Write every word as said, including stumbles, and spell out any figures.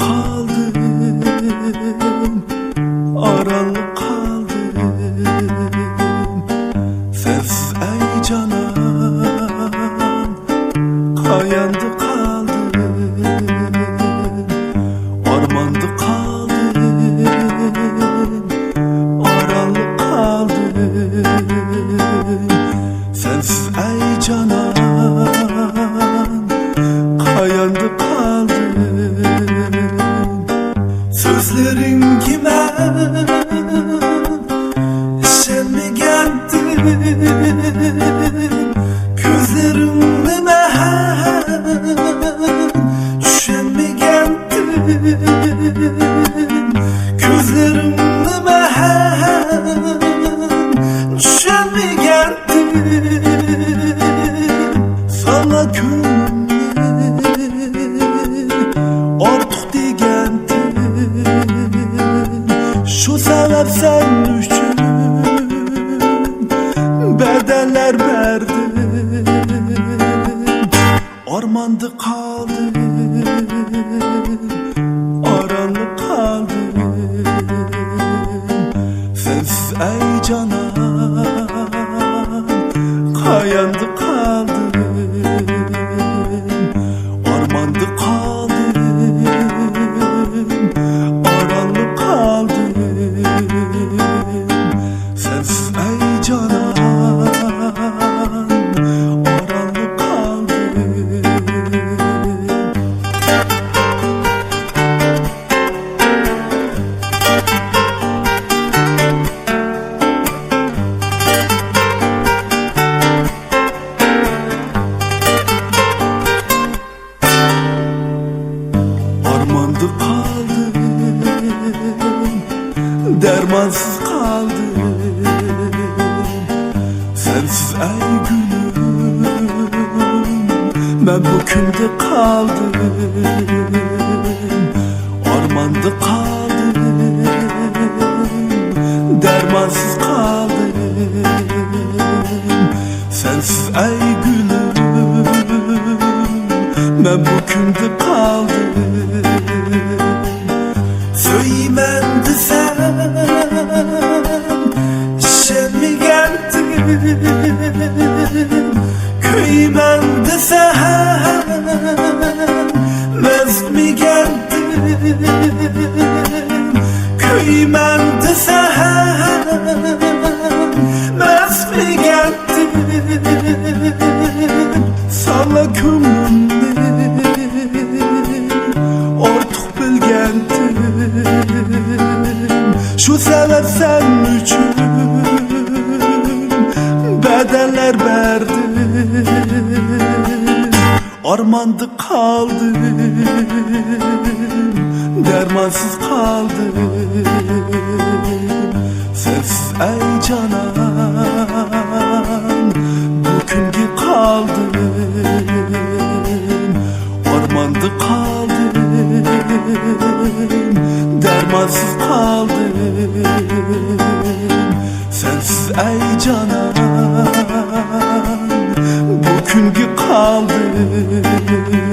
قالدىم، ئارانلىق قالدىم، سەنسىز ئەي جانان، قاياندا قالدىم، ئارماندا قالدىم، ئارانلىق قالدىم، سەنسىز ئەي جانان، قاياندا قالدىم؟ سۆزلىرىڭگە مەن ئىشەنمىگەنتىم، كۆزلىرىڭنى مەن چۈشەنمىگەنتىم، كۆزلىرىڭنى مەن چۈشەنمىگەنتىم. ساڭا كۆڭلۈمنى ئارتۇق دېگەنتىم، شۇ سەۋەب سەن ئۈچۈن بەدەللەر بەردىم. ئارماندا قالدىم، ئارانلىق قالدىم، سەنسىز ئەي جانان، قاياندا قالدىم؟ ئارماندا قالدىم، ئارانلىق قالدىم، سەنسىز ئەي جانان، ئارانلىق قالدىم. ئارماندا قالدىم، دەرمانسىز قالدىم، سەنسىز ئەي گۈلۈم، مەن بۇ كۈندە قالدىم. ئارماندا قالدىم، دەرمانسىز قالدىم، سەنسىز ئەي گۈلۈم، مەن بۇ كۈندە قالدىم. سۆيىمەن دېسەم ئىشەنمىگەنتىم، كۆيىمەن دېسەم مەستمىگەنتىم، كۆيىمەن دېسەم مەستمىگەنتىم. ساڭا كۆڭلۈمنى ئارتۇق بىلگەنتىم، شۇ سەۋەب سەن ئۈچۈن بەدەللەر بەردىم. ئارماندا قالدىم، دەرمانسىز قالدىم، سەنسىز ئەي جانان، بۇ كۈنگە قالدىم. ئارماندا قالدىم، دەرمانسىز قالدىم، سەنسىز ئەي جانان، بۇ كۈنگە قالدىم.